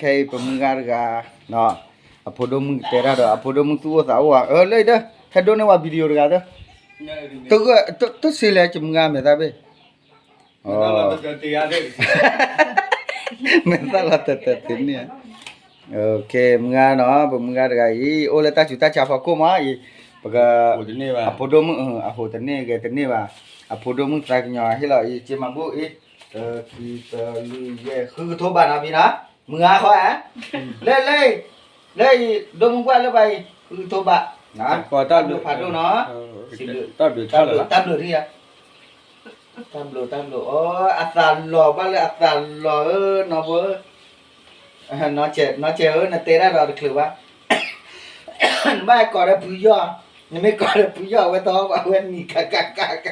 ခဲအံၤပမုၢ်ဂၤတဂၤ, အဖိဒိၣ်မုၣ်ကတဲတၢ်ဒီး အဖိဒိၣ်မုၣ်သူၣ်အိၣ်သးအိၣ်ဧါ, အၢ လၢအံၤဒီး ဟဲဒိၣ်န့ၢ်ဝဲ video တဂၤဒီး, တဂၢၢ် တ တစ့လဲၣ် ယမုၢ်ဂၤမဲာ်သၣ်ဘ့ၣ်, မဲာ်သၣ်လီၤတၢ်တၢ်တန့ၢ်, မုၢ်ဂၤနီၤ ပမုၢ်ဂၤတဂၤအံၤ အိၣ်လၢတၢ်ဆူးတၢ်ဆါဖီခိၣ်မးအံၤ, ပက, အဖိဒိၣ်မုၣ် အဟိးတန့ၢ်ဂဲၤတန့ၢ်ဘၣ်, အဖိဒိၣ်မုၣ်သးကညီၤဟ့ၣ်လီၤအံၤ က့မၤဘူၣ်အံၤ, တခံ သၢ လွံၢ် ယဲၢ် ဃုကထိဘးနီၤ ဖံနီၤ, မုၢ်ဂၤဃီဧါ, လၢ လၢ လၢအံၤ ဒိၣ်မုၢ်ပှၢ်လၢပှၤအံၤ ဃုကထိဘး, တၢ်ဘျုးဖးဒိၣ်နီၤ, တၢ်ဘျုး, တၢ်ဘျုး, တၢ်ဘျုး တၢ်ဘျုး, အသးလီၤဘၣ်လၢအသးလီၤဧၢ နီၢ်ဖိဧၢ, နီၢ်ဆဲးဧၢ နတဲတၢ်ဒီးတချုးဘၣ်, နဘၣ်ကိးဒီးဖုယီၢ်, နမ့ၢ်ကိးဒီးဖုယီၢ် အဝဲတဟီၣ်ဘၣ် အဝဲနံၤကကကက,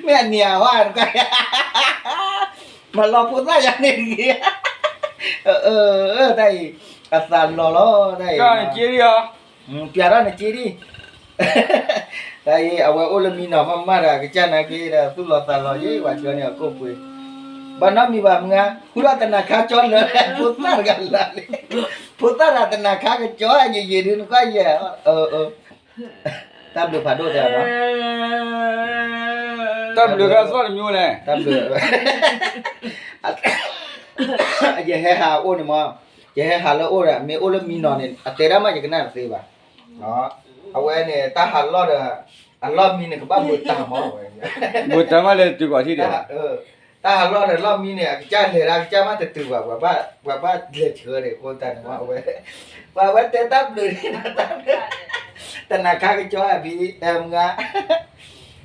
မ့ၢ်အနံၤအဟီၣ်တကါ, မၤလီၤဖိသၣ်ယၤန့ၣ်တဂ့ၤ, တၢ်အံၤ အသးလီၤလီၤ တၢ်အံၤ, ပျးထီၣ်နက့ဒံး, တၢ်အံၤ အဝဲအိၣ်လၢမံနီၤမးမးဒီး ကစၢ်နာ်က့ဒီး သူၣ်လီၤသးလီၤယံၤ ပှၤဆှၢန့ၢ်အကိၣ်ပှ့ၤ, ဘၣ်နီတမံၤဘၣ်မုၢ်ဂၤ, ဃုထီၣ်တနၤခါကၠီလၢာ် ဖိသၣ်တဂၤလၢာ်န့ၣ်, ဖိသၣ်တဂၤတနၤခါကၠီယံာ်ယံာ်ဒုး နကွၢ်ယဲၢ်, တၢ်ဘျုးဖးဒိၣ်တဲနီၤ, တၢ်ဘျုးကသီၣ်တမံၤလဲၣ်, တၢ်ဘျုး, ယဟဲဟးအိၣ်န့ၣ်မး, ယဟဲဟးလၢအိၣ်ဒီး မ့ၢ်အိၣ်လၢမံနီၤန့ၣ် အတဲဒၣ်မးယကနၣ်တသ့ဘၣ်, အဝဲန့ၣ် တၢ်ဟးလီၢ်ဒီး အလီၢ်မံန့ၣ် ကဘၣ်ဘုးတၢ်မးဝဲ, ဘုးတၢ်မးလဲၤတုၤကွၢ်ထံၣ်ဒီး တၢ်ဟးလီၢ်ဒီးလီၢ်မံန့ၣ် အကစၢ်လဲၤဒၣ်ကစၢ်မးတတုၤဘၣ်, ပှၤဘၣ်လဲၤဆှၢန့ၣ် အဃိသတးန့ၣ်မး အဝဲ, ပှၤဝဲတဲတၢ်ဘျုးန့ၣ်, တနၤခါကၠီအဘံ, မုၢ်ဂ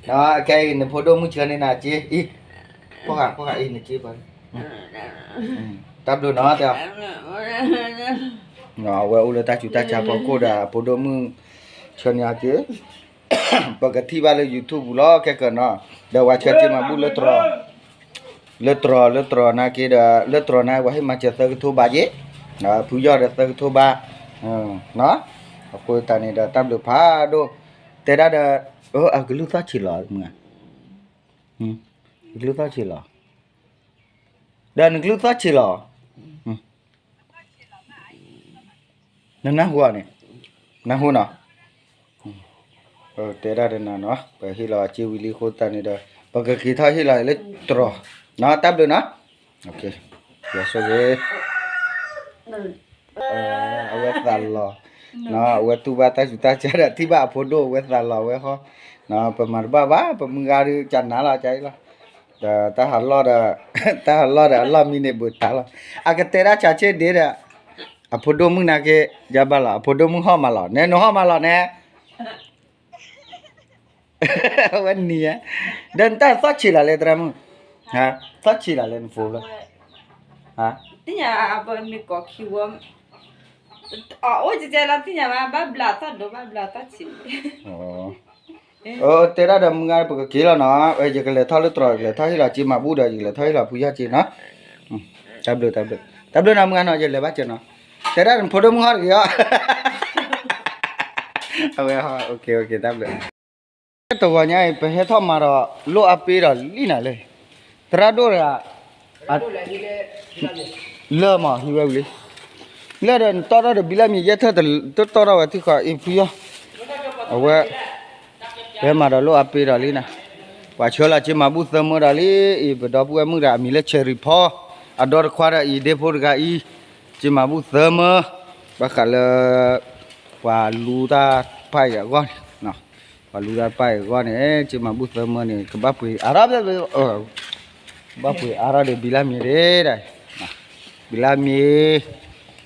ၤ, ခဲအံၤ နဖိဒိၣ်မုၣ်ဆှၢန့ၢ်နၤက့အံၤ, ဖီၣ်ဃာ်ဖီၣ်ဃာ်အံၤ နက့ပှၤ, တၢ်ဘျုးနီၤတဲ, အဝဲအိၣ်လၢတၢ်ဆူးတၢ်ဆါဖီခိၣ်ဒီး အဖိဒိၣ်မုၣ်ဆှၢန့ၢ်အက့ၤ ပကထံၣ်ဘၣ်လၢ YouTube ပူၤလီၤ ခဲကၢနီၤ, ဒီးပှၤဆှၢက့ၤမၤဘူၣ်လၢတြီၤ, လၢတြီၤ လၢတြီၤနာ်က့ဒီး လၢတြီၤနာ်က့ ပှၤဟ့ၣ်မၤစၢၤသၢကထိဘးက့, ဖုယီၢ်ဒီးသၢကထိဘး, အဃိသတးန့ၣ်ဒီး တၢ်ဘျုးဖးဒိၣ်, တဲဒၣ်ဒီး, အကလုၢ်သီၣ်ဆံးလီၤမုၢ်ဧါ, ကလုၢ်သီၣ်ဆံးလီၤ, ဒီးနကလုၢ်သီၣ်ဆံးလီၤ, နနၢ်ဟူအီၤန့ၣ်, နၢ်ဟူနီၤ, တဲဒၣ်ဒီးနၤနီၤ ပဟ့ၣ်လီၤအစ့ဝံၤလံအဃိသတးန့ၣ်ဒီး ပကက့ၤထီၣ်ဟ့ၣ်လီၤလၢတြီၤ, တၢ်ဘျုးနီၤ, ယဆိၣ်ဂ့ၤ, အဝဲသးလီၤ, အဝဲတူၢ်ဘၣ်တၢ်ဆူးတၢ်ဆါဒီး ထံၣ်ဘၣ်အဖိဒိၣ်အဝဲသးလီၤဝဲဃီ, ပမၤတဘၣ်ဘၣ် ပမုၢ်ဂၤဒုးကနၤလီၤကနၤလီၤ, ဒီးတၢ်ဟးလီၢ်ဒီး, တၢ်ဟးလီၢ်ဒီးအလီၢ်မံန့ၣ် ဘုးတၢ်လီၤ, အကတဲဒၣ်ဆါဆ့ဒ့ဒီး, အဖိဒိၣ်မုၣ်နာ်က့, ယဘၣ်လီၤ အဖိဒိၣ်မုၣ်ဟီၣ်မးလီၤ နဲနဟီၣ်မးလီၤနဲ အဝဲနံၤဧါ, ဒီးနတၢ်သီၣ်ဆံးလီၤလဲၣ်သရၣ်မုၣ်, သီၣ်ဆံးလီၤလဲၣ်နဖိလၢ, သ့ၣ်ညါအပမ့ၢ်ကိးခံဝီ, အိၣ်ကဲကဲလီၤသ့ၣ်ညါဘၣ် ဘၣ်ဘျးသီၣ်ဒိၣ်ဘၣ်ဘျးသီၣ်ဆံး, တဲဒၣ်ဒီးမုၢ်ဂၤပကက့ၤလီၤနီၤ, ယကလဲၤထီၣ်လၢတြီၤ ယကလဲၤထီၣ်ဟ့ၣ်လီၤစ့မၤဘူၣ်ဒီး ယကလဲၤထီၣ်ဟ့ၣ်လီၤဖုယီၢ်စ့နီၤ, တၢ်ဘျုး, တၢ်ဘျုးနီၤမုၢ်ဂၤနီၤ ယလဲၤဘၣ်စ့နီၤ, တဲဒၣ်နဖိဒိၣ်မုၣ်ဟီၣ်တဂ့ၤအီၤ, အဝဲ, တၢ်ဘျုး တဂီၤညါအံၤ ပဟဲထီၣ်မၤဒီးလိၣ်အါပ့ဒီးလံနၤလၢ, သရၣ်ဒိၣ်တဂၤ, လၢမးဟံးဝဲဝံၤလံ, လၢဒီးနတီၢ်ထီၣ်ဒီးဘံလၢမံၤယဲၢ်ထၢၣ်တတီၢ်ထီၣ်ဝဲထံဃီအံၤဖုယီၢ်, အဝဲ, ပဟဲမၤဒီးလိၣ်အါပ့ဒီးလံနၤ, ပှၤဆှၢလီၤစ့မၤဘူၣ်သၢမၢဒီးလံ, အံၤပဒီပုၢ်ဝဲၢ်မုၣ်တဂၤအမံၤလၢ Cherry Paul, အဒီတခွါဒီးအံၤဒ့ဖိတဂၤအံၤ, စ့မၤဘူၣ်သၢမၢ, ဘၣ်ဃးလၢ ပှၤလူတၢ်ပာ်အံၤအဂီၢ်န့ၣ်, ပှၤလူတၢ်ပာ်အံၤအဂီၢ်န့ၣ် စ့မၤဘူၣ်သၢမၢန့ၣ် ကဘၣ်ပှ့ၤအါထီၣ်, ဘၣ်ပှ့ၤအါထီၣ်ဒီးဘံလၢမံၤဒၣ်, ဘံလၢမံၤ,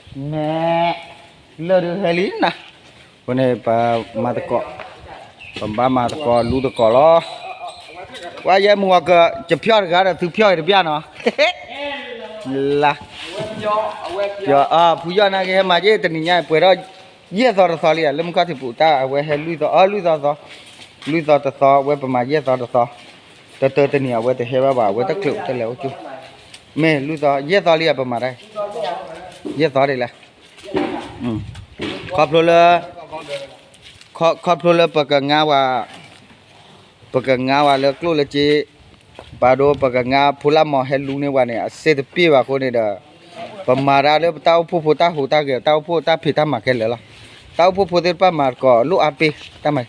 မ့ၢ်, လၢဒုးဟဲလံနၤ, အဃိန့ၣ် ပမၤသကိး, ပဘၣ်မၤသကိးလူသကိးလီၤ, ပှၤယဲမုၢ်ဝၤက, ကဖျီၣ်တဂၤဒီးသုဖျီၣ်အံၤတဘျီနီၤ, လၢ, ဖုယီၢ်နာ်က့ဟဲမၤယဲၢ်တနံၤညါ ပှဲၤထီၣ် ယဲၢ်သီတသီလံဧါ လၢမုၢ်ခီၣ်ထံးပူၤတၢ်အဝဲဟဲလွံၢ်သီ, အၢ လွံၢ်သီသီ, လွံၢ်သီတသီ အဝဲပမၤယဲၢ်သီတသီ, တတၢတနံၤအဝဲတဟဲဘၣ်ဘၣ် အဝဲတချုးတလဲၤအိၣ်ကၠိ, မ့ၢ်လွံၢ်သီ ယဲၢ်သီလံဧါ ပမၤတၢ်, ယဲၢ်သီဒ်လဲၣ်, ခီဖျိလၢ, ခီဖျိလၢပကငါဝဲ ပကငါဝဲလၢကျိၣ်လၢစ့, ပာ်ဒိပကငါဖိလၢမီၤဟဲလူန့ၢ်ဝဲန့ၣ် အစ့တပ့ၢ်ဘၣ်အဃိန့ၣ်ဒီး, ပမၤတၢ်လၢပတၢ်အိၣ်ဖှိၣ်ဖိတၢ်ဟူးတၢ်ဂဲၤ တၢ်အိၣ်ဖှိၣ်တၢ်ဖံးတၢ်မၤခဲလၢာ်လီၤ. တၢ်အိၣ်ဖှိၣ်ဖိသ့ၣ်တဖၣ်မၤသကိးလိၣ်အါပ့ၢ်, တၢ်မၤ,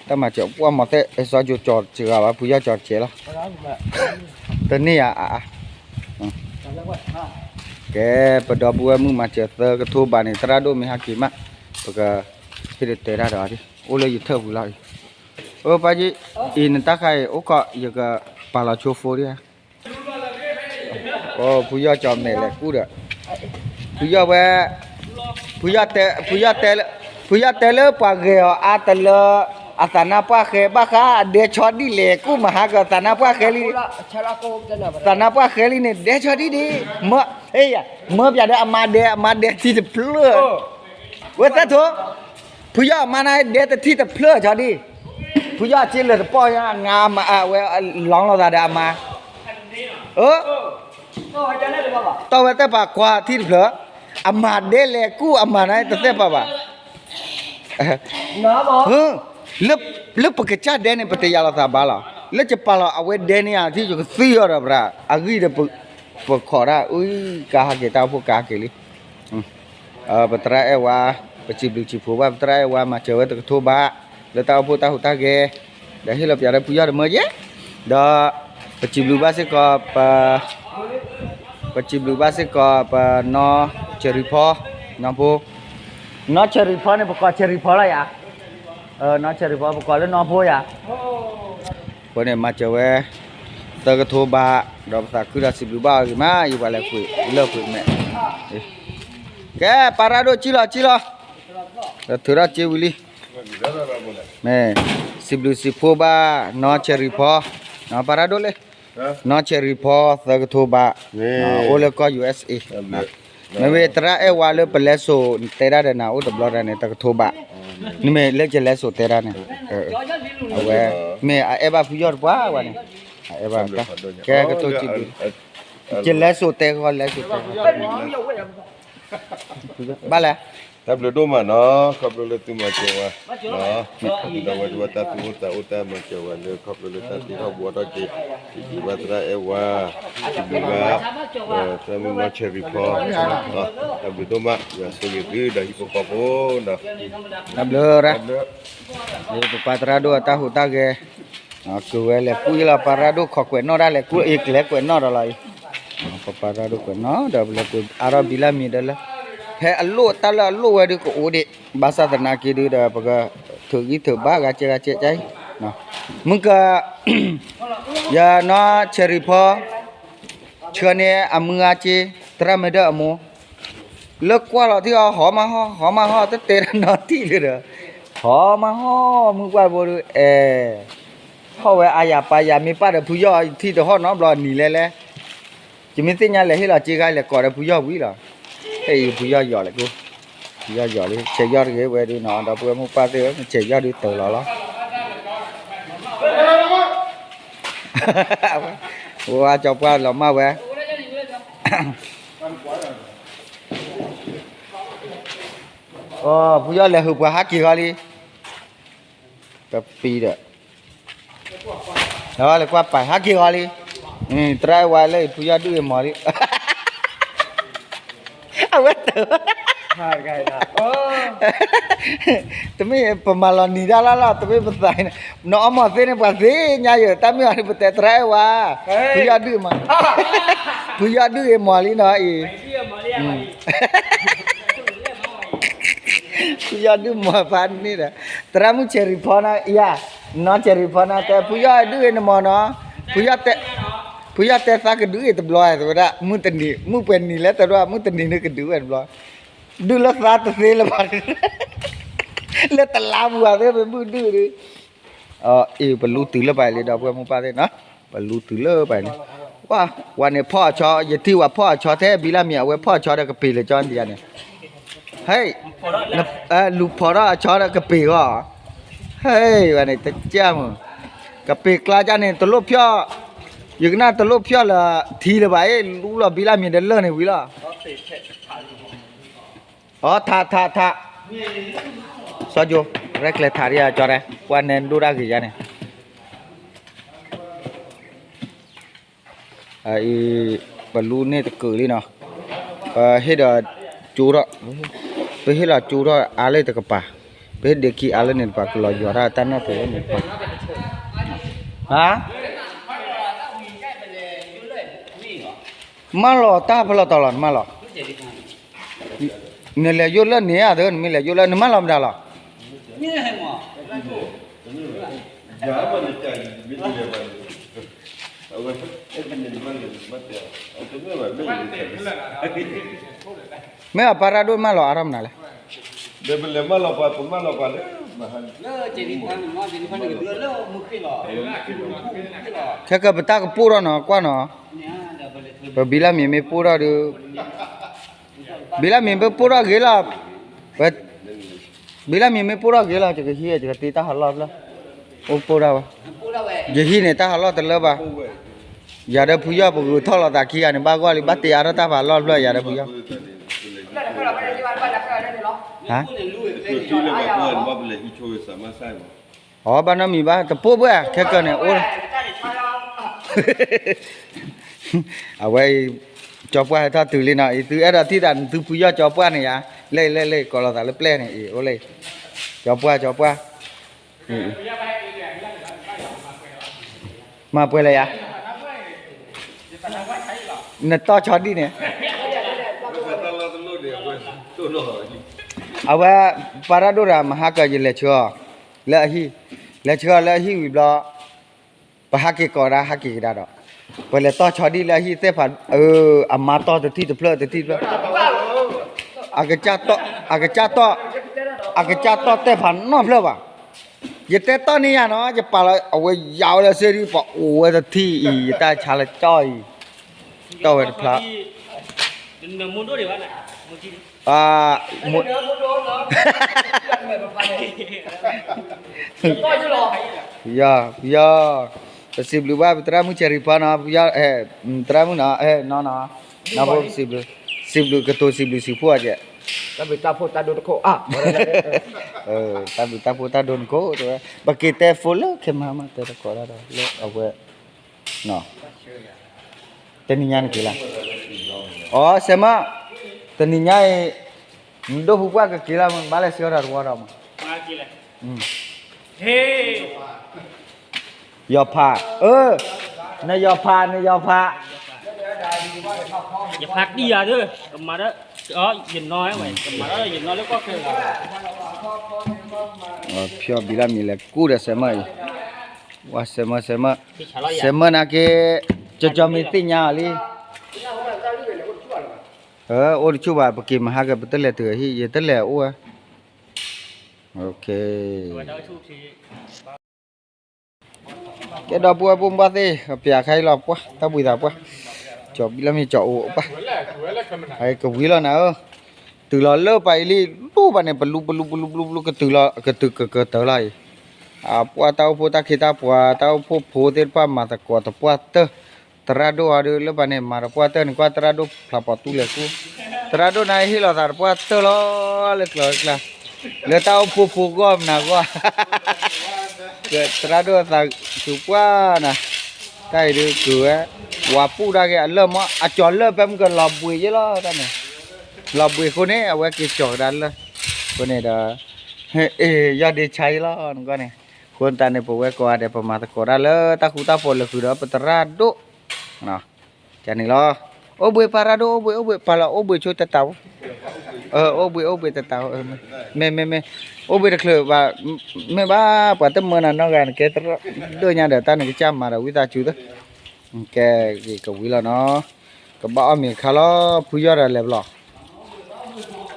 တၢ်မၤစၢၤ ပှၢ်မီၤသဲၣ် စီၤယိၤကၠီၤစှၤဘၣ် ဖုယီၢ်ကၠီၤစဲးလီၤ. တန့ၢ်ယၤအါအါ, ကဲ ပဒီပုၢ်ဝဲၢ်မုၣ်မၤစၢၤသၢကထိဘးန့ၣ် သရၣ်ဒိၣ်မ့ၢ်ဟဲက့ၤမး ပကဟ့ၣ်လၢတဲတၢ်ဒီးအီၤ, အိၣ်လၢယထၢၣ်ပူၤလီၤအံၤ. အိၣ်ပၢ်ကံ, အံၤနတၢ်ခါအံၤ အိၣ်ခိး ယကပာ်လီၤဆိဖိဒံးဧါ. အိၣ်ဖုယီၢ်ကၠီၤမဲာ်လဲၤကူၣ်ဒီး, ဖုယီၢ်ဝဲ, ဖုယီၢ်တဲ, ဖုယီၢ်တဲလၢ, ဖုယီၢ်တဲလၢပှၤဂဲၤအီၤအါတလၢ, အသးနါပှၢ်ဃဲဘၣ်ဃး အဒဲဆီဒံၣ်လဲၤကူၣ် မဟါကသးနါပှၢ်ဃဲလံ, သးနါပှၢ်ဃဲလံန့ၣ် ဒဲဆီဒံၣ်ဒံၣ်, မၢ, မၢပၠးဒီးအမါဒဲ အမါဒဲထံတဖျၢၣ်, ဝဲသၢထိ ဖုယီၢ်အမါန့ၣ် ဒဲတထံၣ်တဖျၢၣ်ဆီဒံၣ်, ဖုယီၢ်အစ့လၢာ်တပီၢ်ညါ အဝဲလီၤလိာ်သးဒီးအမါ, အၢ, တီၢ်ဝဲသ့ၣ်ပာ်ကွၢ်ထံၣ်တဖျၢၣ်, အမၤဒဲလဲၤကူၣ် အမၤန့ၣ်တသ့ၣ်ပာ်ဘၣ်, လၢပကစၢ်ဒဲန့ၣ် ပတယာ်လိာ်သးဘၣ်လီၤ, လၢယပာ်လီၤအဝဲဒဲန့ၣ် အထံၣ်ယကသံအီၤဒီး ပြၢ်အဂံၢ်ဒီး ပခိးတၢ်အုၣ်ကါဟးက့ၤ တၢ်အိၣ်ဖှိၣ်ကါဟးက့ၤလံ ပသရၣ်အဲၣ်ဝါ, ပစံးဘျုးစံးဖှိၣ်ဘၣ် ပသရၣ်အဲၣ်ဝါ မၤစၢၤဝဲတကထိဘး, လၢတၢ်အိၣ်ဖှိၣ်တၢ်ဟူးတၢ်ဂဲၤ, ဒီးဟ့ၣ်လီၤပၠးဒီးဖုယီၢ်တမၢယဲ, ဒီးပစံးဘျုးဘၣ်စ့ၢ်ကီး, ပစံးဘျုးဘၣ်စ့ၢ်ကီး ပနီၢ်ဆၢရံဖီ, နီၢ်ဖိ, နီၢ်ဆၢရံဖီန့ၣ် ပကိးဆၢရံဖီလီၤယၤ, နီၢ်ဆၢရံဖီ ပကိးလၢနီၢ်ဖိယၤ အဃိန့ၣ်မၤစၢၤဝဲ သၢကထိဘး, ဒီးပသးခုဒီးစံးဘျုးဘၣ်အီၤဂ့ၤမး ယပှၤလဲၤကွံာ်လၢကွံာ်မဲာ်, ကဲ ပၢ်ရၣ်ဒိၣ် ကံၣ်လီၤ ကံၣ်လီၤ, ဒီးထုးထီၣ်စ့ဝံၤလံ, မ့ၢ်, စံးဘျုးစံးဖှိၣ်ဘၣ် နီၢ်ဆၢရံဖီ, ပၢ်ရၣ်ဒိၣ်လၢ, နီၢ်ဆၢရံဖီ သၢကထိဘး, အိၣ်လၢကီၢ် ယူၢ်အ့းအ့း, မ့ၢ်ဝဲသရၣ်အဲၣ်ဝါလၢပလဲၤစိာ်တဲတၢ်ဒီးနၤအိၣ်တဘျီတၢ်န့ၣ် တကထိဘး, နမ့ၢ်လၢယလဲၤစိာ်တဲတၢ်န့ၣ်, အဝဲ, မ့ၢ်အအဲၣ်ဘၣ်ဖုယီၢ်တပှၢ်ဝဲန့ၣ်, အအဲၣ်ဘၣ်, ကဲကတိၢ်စံးဘျုး, ယလဲၤစိာ်တဲဃီ လဲၤစိာ်တဲဃီ, ဘၣ်လဲၣ်, တၢ်ဘျုးဒိၣ်မးနီၤ ခီဖျိလၢသုမၤစၢၤဝဲ, ဒီးဝဲဒၣ်တၢ်သူၣ်အိၣ်သးအိၣ်တၢ်မၤစၢၤဝဲလၢခီဖျိလၢတၢ်သူၣ်ထီၣ်ဘှီထီၣ်က့ၤ, စံးဘျုးဘၣ်သရၣ်အဲၣ်ဝါ, စံးဘျုးဘၣ်, သရၣ်မုၣ်နီၢ်ဆၢရံဖီ, တၢ်ဘျုးဒိၣ်မး ယွၤဆိၣ်ဂ့ၤသုဒီးဟံၣ်ဖိဃီဖိဒီး, တၢ်ဘျုး, ပပၢ်သရၣ်ဒိၣ်အတၢ်ဟူးတၢ်ဂဲၤ, ကဝဲလဲၤကူၣ်ယလီၤ ပၢ်သရၣ်ဒိၣ်ခိးကွဲးနီၣ်တၢ်လဲၤကူၣ်အ့ကျဲကွဲးနီၣ်ဒီးလီၤအံၤ, ပပၢ်သရၣ်ဒိၣ်ကွဲးနီၣ်ဒီးပလဲၤကွံာ်အါထီၣ်ဘံလၢမံၤဒီးလၢ, ဖဲအလိၣ်တၢ်လၢအလိၣ်ဝဲဒုးကအိၣ်ဒံး, ဘၣ်ဆၣ်သနာ်က့ဒုးဒီး ပကထုးဂံၢ်ထုးဘါဂၤကဲဂၤကဲကါအံၤ, မုၢ်က, ယနီၢ်ဆဲးရံၤဖီ, ဆှၢန့ၢ်အမုၢ်ဂၤက့, သရၣ်မဲာ်ဒၢၣ်အမိၢ်, လၢကွၢ်လီၤထံအီၤ ဟီမးဟီၣ် ဟီမးဟီၣ် တတဲတၢ်နီတထံၣ်လၢၤဒီး, ဟီမးဟီၣ် မုၢ်ပှၢ်ဖိဒုး အဲ ဟီၣ်ဝဲအါယၤပာ်ယၤ မ့ၢ်ပၢ်ဒီးဖုယီၢ်ထံၣ်တဟီၣ်နီတဘျီနံၤလဲၣ်လဲၣ်, ယမ့ၢ်သ့ၣ်ညါလဲၤဟ့ၣ်လီၤစ့ခါလဲၤကိးဒီးဖုယီၢ်ဝံၤလီၤ, ဖဲအံၤဖုယီၢ်ယီၤလဲၣ်ကိ, ဖုယီၢ်ယီၤလံ ဆဲးယီၢ်တဂ့ၤဝဲဒုးနီၤ ဒီပုၢ်ဝဲၢ်မိၢ်ပၢ်သ့ၣ်ဧၢ ဆဲးယီၢ်ဒုးတၢၤလီၤလီၤ, ဝဲကၠီပှၢ်လီၤမၢ်ဝဲ ဖုယီၢ်လဲၤဟုးပှၤဟးက့ၤဃီလံ, ပပံဒီး, လဲၤကွၢ်ပာ်ဟးက့ၤဃီလံ, သရၣ်ဝါလၢဖုယီၢ်ဒုးအမီၤလံ, အဝဲတၢ်, တမ့ၢ်ပမၤလီၤနံၤဒၣ်လၢ်လီၤ တမ့ၢ်ပသး, နအီမီၤသ့န့ၣ် ပှၤသ့ၣ်ညါယၢၤ တၢ်မ့ၢ်အီၤန့ၣ် ပတဲသရၣ်ဝါ, ဖုယီၢ်ဒုးမး, ဖုယီၢ်ဒုးအမီၤလံနီၤအံၤ, ဖုယီၢ်ဒုးမီၤဖးန့ၣ်ဒီး, သရၣ်မုၣ်ဆဲးရံၤဖီနီၤအံၤ, နီၢ်ဆဲးရံၤဖီနီၤ တဲ ဖုယီၢ်ဒုးအံၤနမီၤနီၤ, ဖုယီၢ်တဲသးကဒုးအံၤတဘျီ တဲဝဲဒၣ် မုၢ်တနံၤ မုၢ်ပှဲၤနံၤလဲၣ် တဲဝဲဒၣ် မုၢ်တနံၤန့ၣ်ကဒုးဝဲတဘျီ, ဒုးလၢသးတသ့လၢၤဘၣ်, လၢတလါပူၤသ့ၣ် ပမုၢ်ဒုးဒုး, အ့ ပလူတုၤလၢပှဲၤလံဒီး ပုၢ်ဝဲၢ်မိၢ်ပၢ်သ့ၣ်နီၤ, ပလူတုၤလၢပှဲၤလံ, ဝဲန့ၣ်ဖီၣ်အဆီ ယထံၣ်ဝဲဖီၣ်အဆီ ထဲဘံလၢမံၤ အဝဲဖီၣ်အဆီဒီးကပ့ၤလၢကၠီဒံးယါန့ၣ်, ဟဲ, လူၤဖီၣ်ထီၣ်အဆီဒီးကပ့ၤဃီ, ဟဲ, ဝဲန့ၣ်တကၢ်မုၢ်, ကပ့ၤကျါကၢ်န့ၣ် တလိၣ်ဖျီၣ်, ယကနၣ်တလိၣ်ဖျီၣ်လၢထံလၢၤဘၣ်အံၤ လူလီၤဘံလၢမံၤဒီးလၢၢ်န့ၣ်ဝံၤလီၤ အထးထးထး, စီၤကၠိ, ရဲၣ်ကျဲၤထးဒံးအကၠီရဲၣ် ပှၤနဲဒိၣ်တၢ်ဂ့ၤယါန့ၣ်, အံၤ, ပလူန့ၢ်တကုာ်လံနီၤ, ဟ့ၣ်ဒီးကၠိထီၣ်, ပဟ့ၣ်လီၤကၠိထီၣ်အါလၢတကပၤ, ပဟ့ၣ်ဒ့ခံအါလၢန့ၣ်တကပၤ ကလီၤယွၤတၢ်တၢ်နၢ်ပၢၢ်လၢန့ၣ်တကပၤ, ဟါ, မၢလီၤတၢ်ဖဲလီၤတီၤလီၤ နမၢလီၤ, နလဲၤယိၣ်လၢန့ၣ်ဧါ နမ့ၢ်လဲၤယိၣ်လၢ နမၢလီၤမတၤလီၤ မ့ၢ်အပၢ်ရၣ်ဒိၣ်မၢလီၤအါထီၣ်မနုၤလဲၣ်, ခဲကပတၢ်ကပိၢ်ထီၣ်နီၤ ကွၢ်နီၤ, ပဘံလၢမံၤမ့ၢ်ပိၢ်ထီၣ်ဒီး, ဘံလၢမံၤမ့ၢ်ပိၢ်ထီၣ်ဂ့ၤလီၤ, ဘံလၢမံၤမ့ၢ်ပိၢ်ထီၣ်ဂ့ၤလီၤ ယကဟံး ယကတ့တၢ်ဟးလီၢ်ဖျၢၣ်, အိၣ်ပိၢ်ဒၣ်ဝဲ, ယဟံးန့ၣ်တၢ်ဟးလီၢ်တလၢဘၣ်, ယၤဒီးဖုယီၢ်ပဂုာ်ထီၣ်လိာ်သးခံဂၤန့ၣ် ဘၣ်ဂီၢ်လံ ဘၣ်တ့အါထီၣ်တၢ်ဖးလီၢ်ဖျၢၣ် ယၤဒီးဖုယီၢ် ဟါ, အီ ဘၣ်နီတမံၤဘၣ် တပိၢ်ဘၣ် ခဲကၢန့ၣ် အိၣ်, အဝဲအံၤ, ကၠီပှၢ်ဟဲထီၣ်တုၤလံနီၤ အံၤသုအဲၣ်ဒိးထံၣ်သးနသုဖုယီၢ်ကၠီပှၢ်န့ၣ်ယါ, လၢလၢလၢ ကိးလိာ်သးလၢပျဲၢ်န့ၣ်အံၤ အိၣ်လၢ, ကၠီပှၢ် ကၠီပှၢ်, မၤပှဲၤလၢယါ, နတီၢ်ဆီဒံၣ်န့ၣ်, အဝဲ, ပၢ်ရၣ်ဒိၣ်တဂၤ မဟါကၢၤယလဲၤဆှၢအီၤ, လၢအဟံၣ်, လဲၤဆှၢအီၤလၢအဟံၣ်ဝံၤဘျီ, ပဟးက့ၤကိးဒၣ် ဟးက့ၤကဒါဒီး, ပလဲၤတီၢ်ဆီဒံၣ်လၢအဟံၣ်သ့ၣ်ဖး, အမါတီၢ်တထံၣ်တဖျၢၣ်တထံၣ်တဖျၢၣ်, အကစၢ်တီၢ်, အကစၢ်တီၢ်, အကစၢ်တီၢ်သ့ၣ်ဖးနီတဖျၢၣ်ဘၣ်, ယတဲတီၢ်န့ၢ်ယၤနီၤ ယပာ်လီၤ အဝဲယၤဝဲလၢစ့ဒံ ပှၤအိၣ်ဝဲတထံၣ်အံၤ ယတၢ်ဆါလၢကၠီအံၤ, တီၢ်ဝဲတဖျါ ယီၤ, ယီၤ, ပစံးဘျုးဘၣ်ပသရၣ်မုၣ် Cherry ဖီနီၤ, သရၣ်မုၣ်နီၤ, နီၤ, နီၤ, ပစံးဘျုး, စံးဘျုးကတိၤစံးဘျုးစံးဖှိၣ်အကဲ, တၢ်ဘျုးတၢ်ဖှိၣ်တၢ်ဒိတခိၣ်, တၢ်ဘျုးတၢ်ဖှိၣ်တၢ်ဒိတခိၣ်, ပက့ၤတဲဖိလၢခဲမၤမး တဲတကိးဒၣ်ဒီး လၢအဝဲ တနံၤညါနက့ၤလီၤ, အိ စဲးမၢ, တနံၤညါအံၤ, နဒိၣ်ဖုပှၢ်ကက့ၤလီၤ မ့ၢ်ဘၣ်လဲၤဆှၢထီၣ်တဝီဒီးမး, ယီၤဖး, အၢ, နယီၤဖး နယီၤဖး, ယဖးတံၢ်ယၤသၢ, ကမၤဒီး, ယနီၤဝဲ, ကမၤဒီးယနီၤလၢကီၢ်ခဲ, ဖျီဘံလၢမံၤလဲၤကူၣ်ဒီးစဲးမၢအံၤ, ဝဲစဲးမၢ စဲးမၢ, စဲးမၢနာ်က့, ကၠီကၠီမ့ၢ်သ့ၣ်ညါအီၤလံ, အိၣ်တဆူၣ်ဘၣ် ပက့ၤမဟါက ပတလဲၤတုၤအဟံၣ် ယတလဲၤအိၣ်ဝဲ, ကဲဒီပုၢ်ဝဲၢ်ပိာ်မုၣ်ဘၣ်သ့ၣ် ပျးခါအံၤလီၤပှၢ် တၢ်ဘှံးသးပှၢ်, ကၠီဘံလၢမ့ၢ်ကၠီအိၣ်ပှၢ်, ကဝံၤလီၤနၤဧၢ, တုၤလီၤလၢပှၤအံၤလံ လူပှၤန့ၣ် ပလူ ပလူ ပလူ ပလူ ပလူ ကတုၤလီၤ ကတုၤကကတၢၢ်လီၤအံၤ, အပှၢ်တၢ်အိၣ်ဖှိၣ်တၢ်ခ့တၢ်ပှၤ တၢ်အိၣ်ဖှိၣ်ဖိသ့ၣ်တဖၣ်မၤသကိးသပှၢ်တၢၢ်, သရၣ်ဒိၣ်အီၤဒီး လၢပှၤန့ၣ် မၤသပှၢ်တၢၢ်န့ၣ် ကွၢ်သရၣ်ဒိၣ်ဖျးပှၤတူၢ်လဲၤကူ, သရၣ်ဒိၣ်န့ၣ်ဟ့ၣ်လီၤသးသပှၢ်တၢၢ်လီၤ လၢကျိၤလၢကျါ, လၢတၢ်အိၣ်ဖှိၣ်ဖိဂီၢ်မနၤဂီၢ် သရၣ်ဒိၣ်အသးဆူၣ်ပှၢ်နၤ, တၢ်အံၤဒုးကဝဲ, ဝၤပူၣ်တၢ်က့ၤအလၢၢ်မး အကၠီၤလၢၢ်ဖဲမုၢ်ကလီၤဘှံးယဲလီၤတၢ်န့ၣ်, လီၤဘှံးအဃိန့ၣ် အဝဲက့ၤကၠီၤကဒါလၢၢ်, အဃိန့ၣ်ဒီး, အ့ၣ် ယီၢ်ဒ့ဆါယဲလီၤနကွၢ်န့ၣ်, အဃိသတးန့ၣ် ပဝဲကိးဂၤဒဲး ပမၤသကိးတၢ်လၢတၢ်ဃူတၢ်ဖိးလၢဃုာ်ဒီးပသရၣ်ဒိၣ် ကန့ၣ်လီၤ, အိၣ်ဘှံးပၢ်ရၣ်ဒိၣ် အိၣ်ဘှံး အိၣ်ဘှံး ပာ်လီၤအိၣ်ဘှံးဆိတတး, အိၣ်ဘှံး အိၣ်ဘှံးတတး, မ့ၢ် မ့ၢ် မ့ၢ်, အိၣ်ဘှံးတချုးဘၣ်, မ့ၢ်ဘၣ် ပှၤတမၢနၤနီတဂၤ နကဲသရၣ်ဒိၣ်ညါဒီး တၢ်န့ၣ်ကစၢ်မၤဒီးဝံသးစူၤသၢ, ကဲ, ကဝံၤလီၤနီၤ, ကဘၣ်အီၣ်မ့ၤအခါလီၤ ဖုယီၢ်ဒီးလဲၤဘျီ,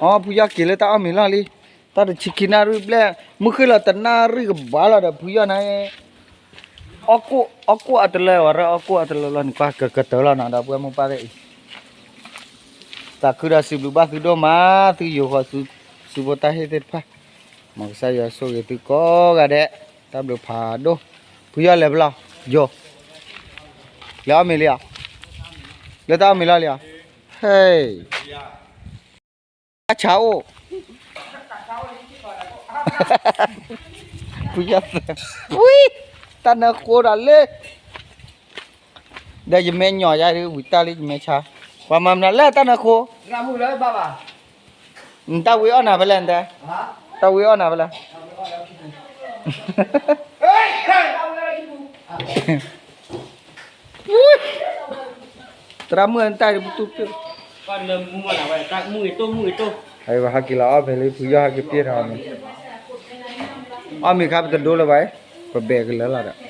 အိ ဖုယီၢ်က့ၤလၢတၢ်အီၣ်မ့ၤလီၢ်လံ, တၢ်တဆံခံနၣ်ရံၣ်ဘျဲၣ် မုၢ်ဃ့ၢ်လီၤတနၣ်ရံၣ်ကဘၣ်လီၤဒီး ဖုယီၢ်န့ၣ် အီၣ်ကိၣ်အတလၢဝဲရၢ အီၣ်ကိၣ်အတလၢလီၤန့ၣ် ကွၢ်ကကတၢၢ်လီၤနီၤ ဒီပုၢ်ဝဲၢ်မိၢ်ပၢ်သ့ၣ်အံၤ, သးခုဒီးစံးဘျုးဘၣ်သုဒိၣ်မး သုယိၤဃီၤသုဖိတၢ်ဟ့ၣ်သ့ၣ်တဖၣ်, မ်ကစၢ်ယွၤဆိၣ်ဂ့ၤသုကိးဂၤဒဲး, တၢ်ဘျုးဖးဒိၣ်, ဖုယီၢ်လဲၤဘျီ, ယိၤ, လဲၤအီၣ်မ့ၤလံဧါ, လၢတၢ်အီၣ်မ့ၤလီၢ်လံဧါ, ဟဲ တၢ်ဆါအိၣ်, ဖုယီၢ်သၢ, ဝံ, တၢ်နၢဃိဒီးလၢ, ဒီးယမဲာ်ညိးယါဒ်ဝံၤတၢ်လၢယမဲာ်ဆါ, ပှၤမၤမနုၤလၢတၢ်နၢ်ခိ, နတၢ်ဝံအီၣ်နၤဖဲလဲၣ်နတဲ, တၢ်ဝံအီၣ်နၤဖဲလဲၣ်. သရၣ်မုၣ်နတၢ်ပတူၢ်ပျိၢ်, ဟဲက့ၤလီၤအီၣ်ဖဲလၢဖုယီၢ်ဟဲက့ၤပျဲၢ်ထီၣ်မး, အီၣ်မ့ၤခါပတဒိလၢၤဘၣ်, ပဘဲကလၢာ်လီၤဒီး